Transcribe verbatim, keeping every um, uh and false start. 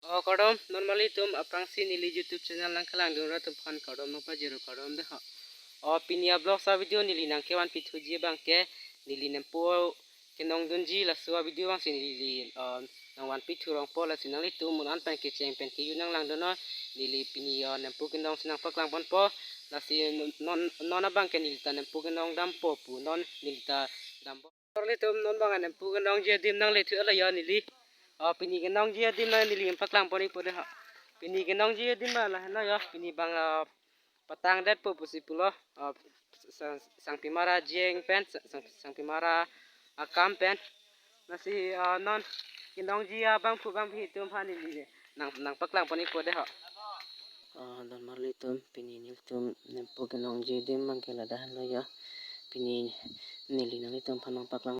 O kardom, non marli atum aphrangsi neli YouTube channel nangkelangdun ra atum aphan kardom nangpajir kardom dei ho. O pini a-vlog a-video neli nangkevanpi thuji abang ke neli nempo kenongdunji laso a-video abangsi neli, uh, nangvanpi thurongpo, lasi nanglitum mo-an pen kecheng pen kejut nanglangdun non. Neli pini, uh, nempo kenongsi nangpaklang ponpo, lasi non, non abang ke neli ta nempo kenong dampo pu non neli ta dampo. Nelitum non abang nempo kenongji adim nangle thu lo yo neli. O pini kenongji adim nang neli nangpaklang pon-ikpo dei ho. Pini kenongji adim ma lahelo yo, pini abang, uh, patang detpo pusi pulo, uh, sang, sangpimara jeng pen, sang, sang, sangpimara akam pen. Lasi, uh, non kenongji abangphu abangphi atum aphan neli nang, nangpaklang pon-ikpo dei ho. Uh, non marli atum, pini nelitum nempo kenongji adim abang ke ladak lo yo. Pini neli nanglitum aphan nangpaklang